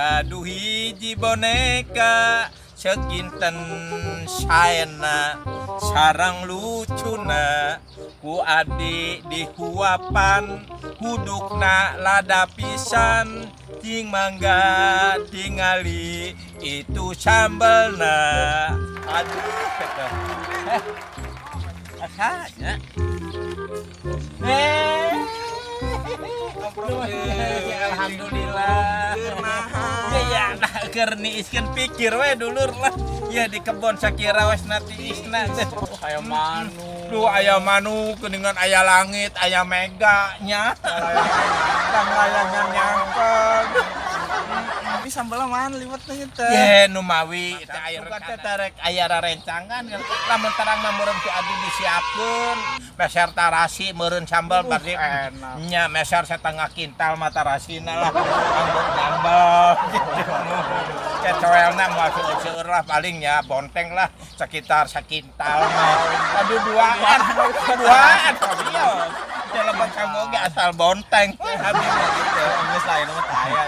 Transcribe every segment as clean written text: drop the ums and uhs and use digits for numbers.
Gaduh hiji boneka sakinten saena sareng lucuna, ku abdi dihuapan, hudukna lada pisan. Cing mangga tingali itu sambelna. Aduh, kata asanya alhamdulillah ya ya. Nah, keur niiskeun pikir we, dulur lah ya, di kebon sakira wes tiisna teh. Aya manu. Duh, aya manu geuningan, aya langit, aya mega nya. Langlayangan nyangkeng. Tapi sambelna mana liwetna ieu teh? Ye, nu mawi teh aya teh tarek aya rarencangan lamun terang mah meureun ku abdi disiapkeun meser tarasi meureun sambal berarti Enak. Nya, meser setengah kintal mah tarasina lah kanggo nyambel gitu. Kecoelna moal seueur lah, paling ya bonteng lah sekitar sakintal mah. Aduh, duaan duaan iya teh lebat kanggo ge asal bonteng abdi mah gitu. Geus lain mah teh aya.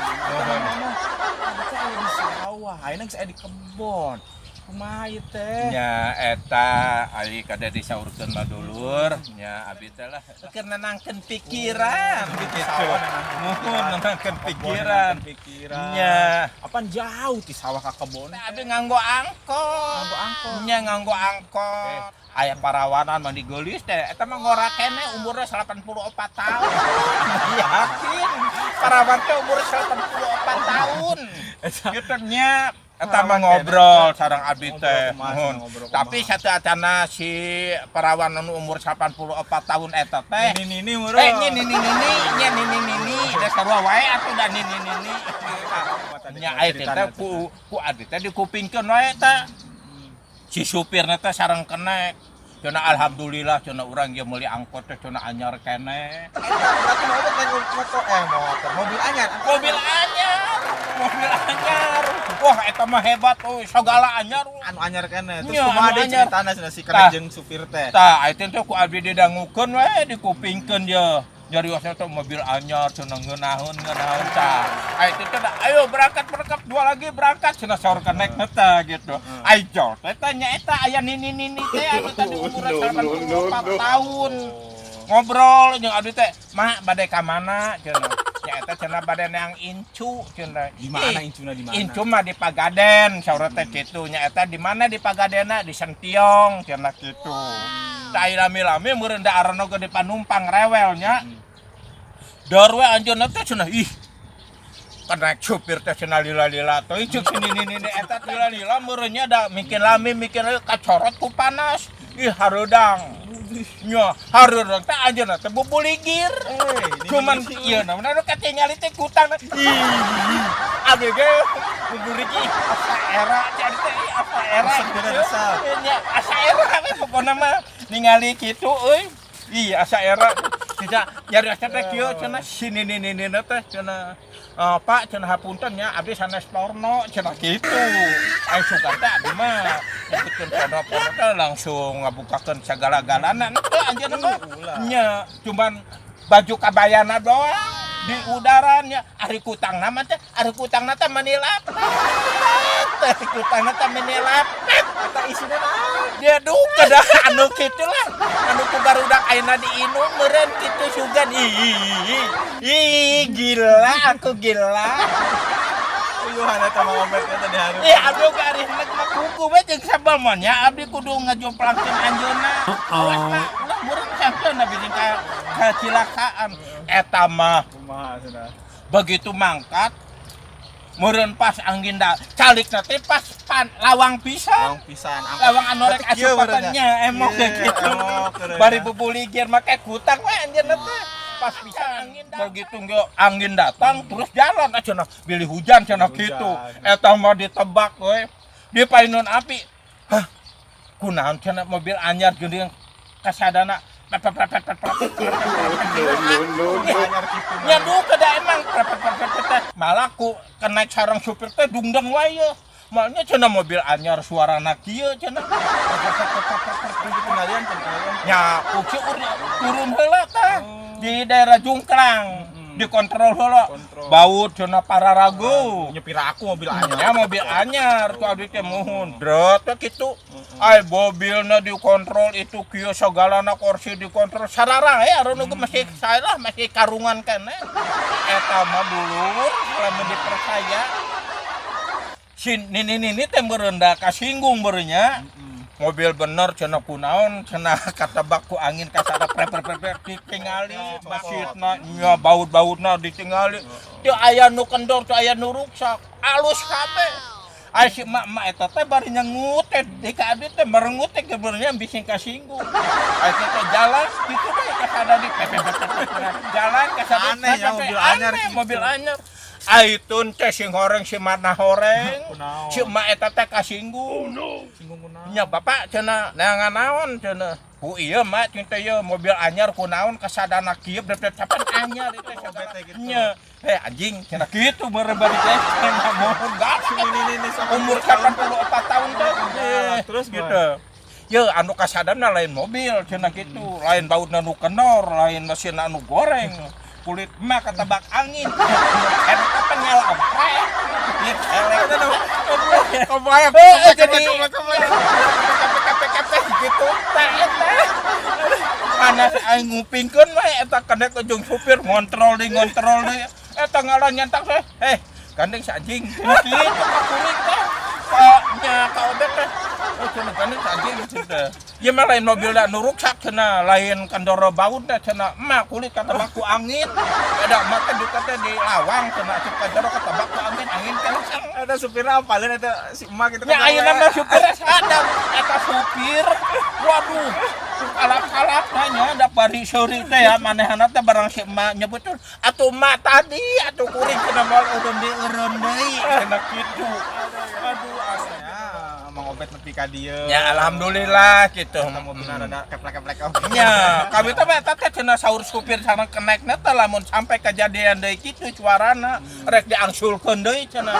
Tadi teh aya di sawah, ayeuna geus aya di kebon. Kumaha ieu teh? Nya eta ari kada disaurkeun mah, dulur, nya abi teh lah keur nenangkeun pikiran gitu. Sawah nenangkeun Muhun, pikiran. nenangkeun Kebon pikiran. Nenangkeun pikiran. Nya. Apaan jauh ti sawah ka kebon? Nah, abi nganggo angkot. Nganggo angkot. Nya, nganggo angkot. Aya parawanan mah digeulis teh, eta mah ngora keneh, umurna 84 tahun. Yakin parawan teh umur 84 tahun gitu nya. Eta mah ngobrol sareng abdi teh. Ngobrol kumaha, Muhun. Ngobrol Tapi kumaha? satu acana si perawan anu umur 84 tahun eta teh. Nini nini meureun. Eh, nini nini nini nya, nini nini da sarua wae atuh da nini nini. Nya, aya teh teh ku ku abdi teh dikupingkeun wae teh. Si supirna teh sareng kenek. Cenah, alhamdulillah cenah, urang ge meuli angkot teh cenah anyar keneh. Eta berarti mau naik motor, eh, motor, mobil anyar. Mobil anyar, mobil anyar. Wah, eta mah hebat euy, sagala anyar. Anu anyar keneh. Terus Nya, kumaha anu deui anyar. Ceritana cenah si Tah. kenek jeung supir teh? Tah, itu teh ku abdi didangukeun we, dikupingkeun ye. Nyariosna teh mobil anyar cenah, ngeunaheun ngeunaheun tah. Ai itu teh ayo berangkat berangkat, dua lagi berangkat cenah saur kenek teh gitu. Ai jol teh teh nya eta aya nini nini teh anu tadi umur 84 tahun. Ngobrol jeung abdi teh, "Mak, bade ka mana?" cenah. Nya eta cenah bade neang incu cenah. Di mana Ih, incuna, di mana? Incu mah di Pagaden, saur teh kitu. Nya eta di mana di Pagadena? Di Sentiong cenah kitu. Tah, lami-lami meureun da arono ge di panumpang rewelnya. Dor we anjeunna teh cenah, ih. Kenek supir teh cenah lila-lila teuing ceuk si nini nini eta lila-lila meureun nya, da mikir lami mikir lami kacorot ku panas. Ih, hareudang. Nya, hareudang teh anjeunna teh bubuligir. Eh, Cuman ieu na nu katingali teh kutang. Ih, abdi ge bubuligir asa era jadi teh, ih, asa era Resep gitu. bener, resep. Nya, asa era we pokona mah ningali kitu euy. Ih, asa era. Tidak nyari asa teh kieu cenah si nini nini teh cenah. "Eh, Pak," cenah, "hapunten nya, abdi sanes porno," cenah kitu. Ai sugan teh abdi mah nyebutkeun porno porno teh langsung ngabukakeun sagala-galana teh anjeunna mah. Ulah. Nya, cuman baju kabayana doang di udara nya, ari kutangna mah teh, ari kutangna teh meni lepet teh, kutangna teh meni lepet. Eta isina naon? Dia duka dah anu kitu lah, anu ku barudak ayeuna diinum meureun kitu sugan. Ih, ih, ih, gila, aku gila. Uyuhan eta mah omet eta di hareup. Ih, abdi oge ari hendak mah kuku we jeung sabal mah nya abdi kudu ngajomplangkeun anjeunna. Awas lah, ulah meureun sampeun abdi jeung ka kacilakaan eta mah. Kumaha cenah? Begitu mangkat meureun pas angin da calik teh pas pan, lawang pisan. Lawang pisan. Lawang anu rek Berarti kieu asup meureun nya. nya emok Ieu, gitu. Emok meureun Bari nya. bubuligir make kutang we anjeunna teh pas pisan angin begitu ge angin datang terus jalan aja cenah, bilih hujan cenah Hujan. Kitu eta mah ditebak we di painun api. Hah, kunaon cenah mobil anyar geuning kasadana pep pep pep pep pep. Anyar kitu mah. Nya duka da emang pep pep pep pep pep. Malah ku kena sarang supir teh dungdeng wae ye. Malnya cenah mobil anyar suarana kieu cenah. Pengendalian pengendalian. Nya ku turun heula tah di daerah Jungklang. Dikontrol heula. Kontrol. Baut cenah pararagu. Nyepir aku mobil anyar. Ya mobil anyar ku abdi teh muhun. Dret teh kitu. Ai mobilna dikontrol itu kieu sagalana, kursi dikontrol sararang ya anu masih saya lah masih karungan keneh. Eta mah dulur lamun dipercaya. Si nini nini teh meureun da kasinggung meureun. Mobil bener cenah, kunaon cenah katebak ku angin kasada prek prek prek prek, ditingali masitna nya, baut-bautna ditingali, teu aya nu kendor, teu aya nu ruksak, alus kabeh. Ai si emak-emak eta teh bari nyengut teh di ka abdi teh merengut teh kebenernya bisi kasinggung. Ai teh jalan kitu teh kasada di pep pep pep, pep, jalan kasada. Aneh ya, mobil anyar aneh, gitu. Mobil anyar. Ai tun teh sing horeng si mana horeng. Kunaon? Si emak eta teh kasinggung. Singgung kunaon? Nya bapak cenah neangan naon cenah. Ku ieu mak cinta ieu mobil anyar kunaon kasadana kieu dep capan anyar itu Oh, bete gitu. Nya. Eh anjing cenah kitu beureum bari teh cenah mohon galak. Ini sama Umur 84 tahun teh. Galak. Terus gitu. Ya anu kasadana lain mobil cenah kitu, lain bautna nu kendor, lain mesin anu goreng. Kulit mah ketebak angin. Eta kapan nyala omprek. Kebayang. Eh, jadi KPKP gitu tah eta. Panas aing ngupingkeun we eta kenek jeung supir ngontrol deui, ngontrol deui. Eta ngalah nyentak teh. Eh, gandeng si anjing. Cenah kitu ka kuring teh. Ka nya ka obet teh. Oh, cenah gandeng si anjing cenah. Ieu mah lain mobil da nu ruksak cenah, lain kendoro baut teh cenah. Emak kulit katebak ku angin. Ada emak teh duka teh di lawang cenah asup ka jero ketebak ku angin, angin kenceng. Eta supirna apaleun eta si emak gitu? Ya ayeuna mah supir sadar eta supir. Waduh, kalap-kalap nanya da bari seuri teh ya manehna teh barang si emak nyebut tuh atuh emak tadi atuh kuring cenah moal eureun deui, eureun deui cenah kitu. Aduh, asli. Ya, Mang Obet nepi ka dieu. Ya alhamdulillah gitu. Eta mobilna rada keplek-keplek oge. Nya, kami teh eta teh cenah saur supir sareng kenekna teh lamun sampai kejadian deui kitu suarana rek diangsulkeun deui cenah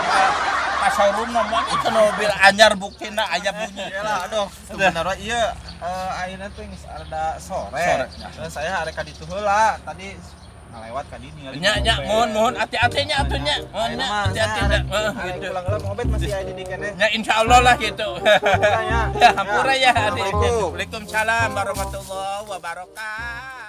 ka showroomna, moal cenah mobil anyar buktina aya bunyi. Iyalah, aduh, sebenarnya iya ayeuna tuh geus rada sore. Sore. Terus saya arek ka ditu heula, tadi ngalewat ka dieu ningali. Nya nya, mohon mohon hati-hati nya atuh nya. Mohon nya hati-hati nya. Heeh, gitu. Pulang heula Mang Obet masih aya di dieu keneh. Ya insyaallah lah gitu. Ya. Ya hampura ya adik. Assalamualaikum. Waalaikumsalam warahmatullahi wabarakatuh.